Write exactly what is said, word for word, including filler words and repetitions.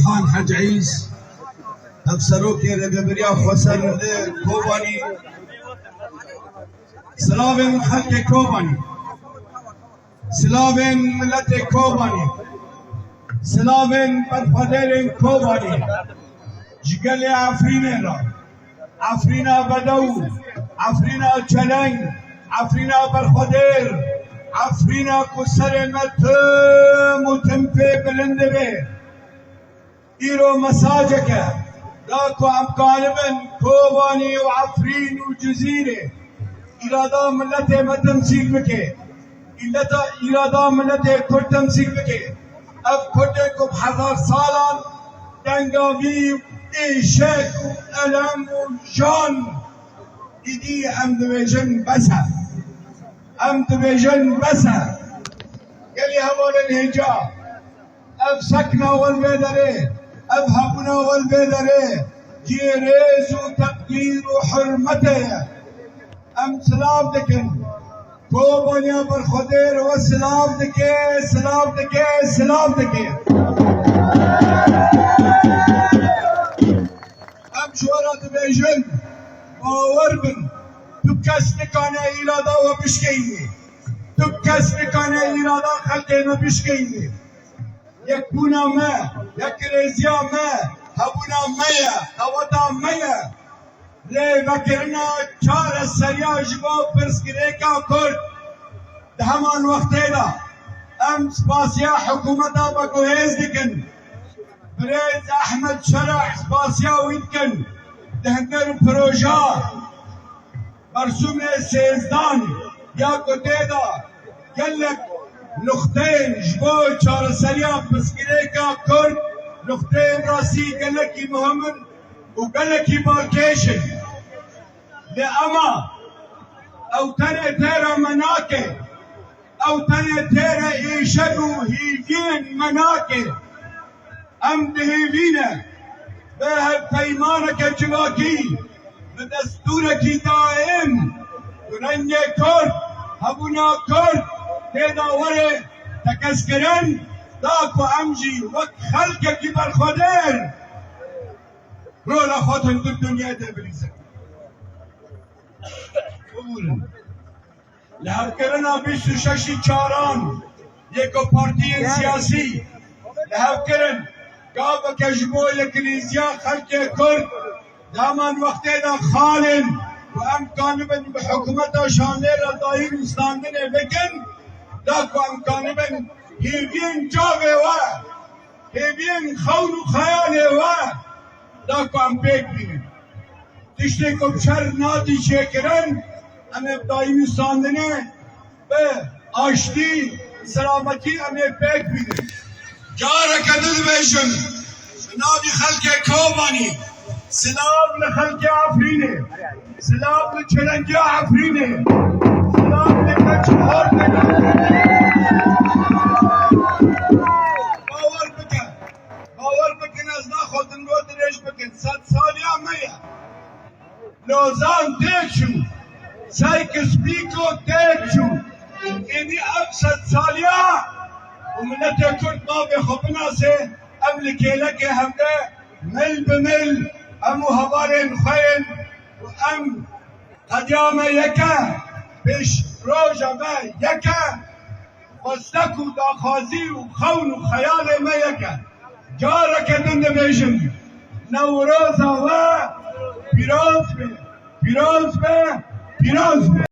Khan Hec Eîs, Hevserokê Rêveberiya Xweser li Kobanî, silavên xelkê Kobanî, silavên miletê Kobanî, silavên berxwedêrên Kobanî, ji gelê Efrînê re, Efrîna Bedew, Efrîna Çeleng, Efrîna Berxwedêr, Efrîna ku serê me tim û tim pê bilind dibe. Îro mesajeke da ku em kanibin Kobanî û Efrîn û Cizîrê îrada miletê me temsîl bike. Îleta, îrada miletê Kurd temsîl bike. Ev Kurdê ku bi hezar salan dengavî û êşek û elem û jan îdî em dibêjin bes e. Em dibêjin bes e. Gelî hevalên hêja, ev sekna wan vê derê, ev hebûna wan vê derê, cihê rêz û teqdîr û hurmetê ye. Em silav dikin. Kobaniya Berxwedêr we silav dike, silav dike, silav dike. Em ji we re dibêjin, bawer bin, tu kes nikane îrada we bişkeyî. Tu kes nikane îrada xelkê me bişkeyî. Yekbûna me, yekrêziya me, hebûna me ye, qeweta me ye. Lê vekirina çareseriya ji bo pirsgirêka Kurd di heman wextê de em spasiya hikûmeta veguhêz dikin. Birêz Ehmed Şereh spasiya wî dikin. Di huner û proja mersûmê sêzdan ya ku tê de gelek nuxteyên ji bo çareseriya pirsgirêka Kurd, nuxteyên rastî gelekî muhim in û gelekî balkêş in. Lê ema ew tenê têra me nake, ew tenê têra êşek û hêviyên me nake. Em dihêvîne bi hevpeymaneke civakî, bi destûrekî daîm, bi rengê Kurd, hebûna Kurd tê de were tekez kirin, da ku em jî wek xelkekî berxwedêr rola xwe di dinyayê de bilîzin. Bibûrin. Li hevkirina bîst û şeşî çaran yê ku partiyên siyasî li hev kirin, gaveke ji bo yekrêziya xelkê Kurd di heman wextê de xal in ku em kanibin bi hikûmeta şanê re dayîn û standinê bikin, da ku em kanibin hêviyên çavê we, hêviyên xewn û xeyalê we, da ku em pêk bînin. Tiştê ku bi şer nadî çêkirin, em ê bi dayînî standinê, bi aştî, selametî em ê pêk bînin. Careke din dibêjim, bi navî xelkê Kobanî, silav li xelkê Efrînê, silav li çelengiya Efrînê, silav li keç û xortê Efrînê. Bawer bike, bawer bikin, ez naxwazim we dirêj bikin. Sedsaliya me ye. Lozan têk çû, Sykes-Picot têk çû. Êdî ev sedsaliya û miletê Kurd navê xwe binase, em li kêlekê hevde mil bi mil, em û hevalên xwe yên û em qediya me yek e, pêşroja me yek e. Xwestek û daxwazî û xewn û xeyalê me yek e. Careke din dibêjim, Newroza we pîroz be, pîroz be, pîroz be.